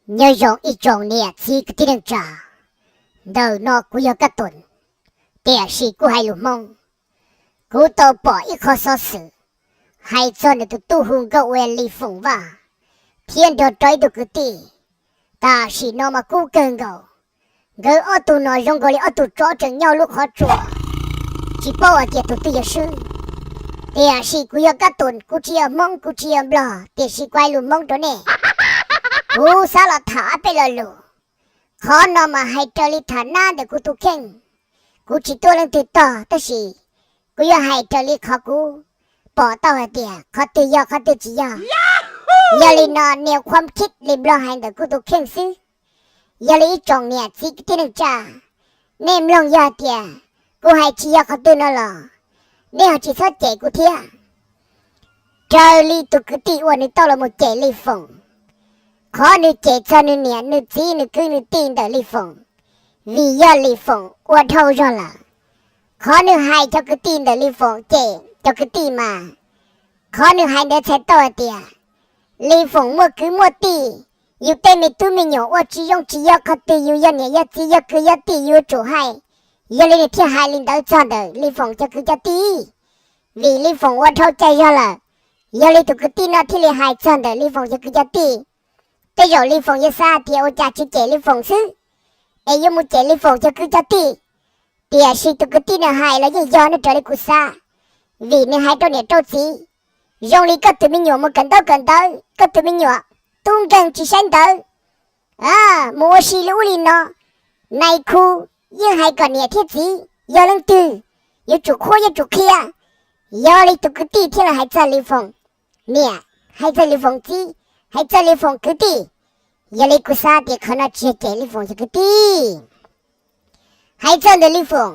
Nyob zoo ib tsoom niam txiv kwv tij neej tsa, ntawm no kuv yog Kab Toom, tiam sis kuj hais lus Hmoob. Kuv tau pom ib qho xov xwm hais txog nws tus tub hu nkauj ua Lis Foom Vaj thiab nrog rau ib tug kwv tij. Tam sim no mas kub kawg nkaus, nkawd ob tug no zoo nkaus li ob tug tsov tseem nyob lub qhov tsua, tsis paub hais tias tus twg yog swb. Tiam sis kuv yog Kab Toom, kuv tsis yog Hmoob, kuv tsis yog Nplog, tiam sis kuv hais lus Hmoob rau nej. Kuv xav los tham ob peb lo lus. Qhov no mas hais raws li tham nab ntawm kuv tus kheej. Kuv tsis tuaj leej twg tog, tab sis kuv yuav hais raws li qhov kuv pom tau hais tias qhov twg yog qhov twg tsis yog. Yog li no nias khuam khib li Nplog hais ntawm kuv tus kheej xwb. Yog li ib tsoom niam txiv kwv tij neej tsa, nej mloog yog tias kuv hais tsis yog qhov twg no los nej ho tsis txhob cem kuv thiab. Raws li tus kwv tij uas nws tau los mus cem Lis Foom, qhov nws cem txog nws niam nws txiv nws kwv nws tij ntawm Lis Foom, vim yog Lis Foom ua dhau zog lawm. Qhov nws hais cov kwv tij ntawm Lis Foom cem cov kwv tij mas, qhov nws hais ntawd txhais tau hais tias Lis Foom muaj kwv muaj tij, yus tej me tub me nyuam ua tsis zoo tsis yog qhov twg yus yog niam yog txiv yog kwv yog tij yus yuav tsum hais. Yog li nws thiaj hais li ntawd txog ntawm Lis Foom cov kwv cov tij, vim Lis Foom ua dhau cai zog lawm. Yog li tus kwv tij no thiaj li hais txog ntawm Lis Foom cov kwv cov tij. Tej zaum Lis Foom yuav xav hais tias ua cas tsis cem Lis Foom xwb, es yuav mus cem Lis Foom cov kwv cov tij. Tiam sis tus kwv tij nws hais los yeej yog nws raws li kuv xav, vim nws hais rau niam rau txiv. Zoo li koj tus me nyuam mus kawm ntaub kawm ntawv, koj tus me nyuam tub nkeeg tsis saib ntawv, mus ua si li ub li no, nais khu yeej hais kom niam thiab txiv yog leej twg, yuav tsum qhuab yuav tsum qhia. Yog li tus kwv tij thiaj li hais txog Lis Foom niam, hais txog Lis Foom txiv, hais txog Lis Foom kwv tij. Yog li kuv xav tias qhov no tsis yog cem Lis Foom cov kwv tij. Hais txog ntawm Lis Foom,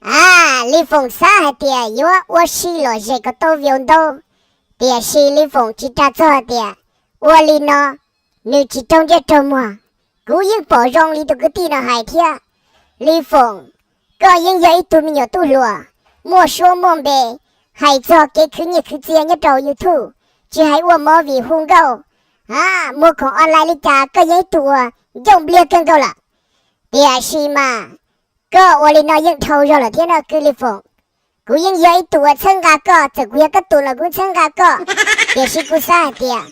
a, Lis Foom xav hais tias yuav ua si lom zem kom tau views ntau, tiam sis Lis Foom tsis ras txog hais tias ua li no nws tsis raug ntsej raug muag. Kuv yeej pom zoo li tus kwv tij no hais thiab. Lis Foom, koj yeej yog ib tug me nyuam tub hluas muaj suab muaj npe, hais txog kev khwv nyiaj khwv txiaj nyob rau YouTube, tsis hais ua movie hu nkauj, a, muag khoom online li cas koj yeej ib tug uas ncauj npliag kawg nkaus lawm. Tiam sis mas koj ua li no yeej dhau zog lawm thiab no kwv Lis Foom. Kuv yeej yog ib tug uas txhawb nqa koj, txawm kuv yog Kab Toom los kuv txhawb nqa koj, tiam sis kuv xav hais tias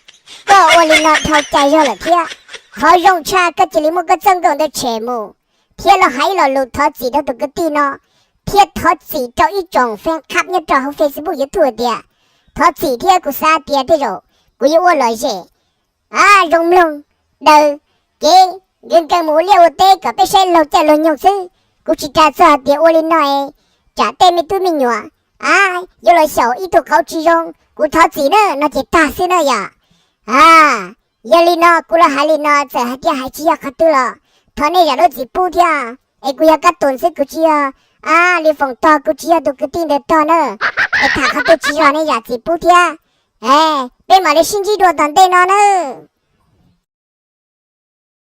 koj ua li no dhau cai zog lawm thiab. Qhov zoo tshaj koj cia li muab koj txoj nkauj ntawd tshem mus thiab los hais ib lo lus thov txim rau tus kwv tij no, thiab thov txim rau ib tsoom fan club nyob rau hauv Facebook YouTube tias thov txim thiab kuv xav tias tej zaum kuv yuav ua lom zem, a, zoo mloog, daws kev nkees nkees mus ua liaj ua teb kom peb saib laug caij laug nyoog xwb. Kuv tsis ras txog hais tias ua li no es tsam tej me tub me nyuam, a, yuav los xyaum ib tug qauv tsis zoo, kuv thov txim na no ces tag xwb na yom. A, yog li no kuv los hais li no txawm hais tias hais tsis yog qhov twg los thov nej zam lub txim pub thiab. Es kuv yog Kab Toom xwb, kuv tsis yog, a, Lis Foom tog, kuv tsis yog tus kwv tij ntawd tog na. Es tham qhov twg tsis yog nej zam txim pub thiab. E, peb mam li sib ntsib dua tom ntej no nawb.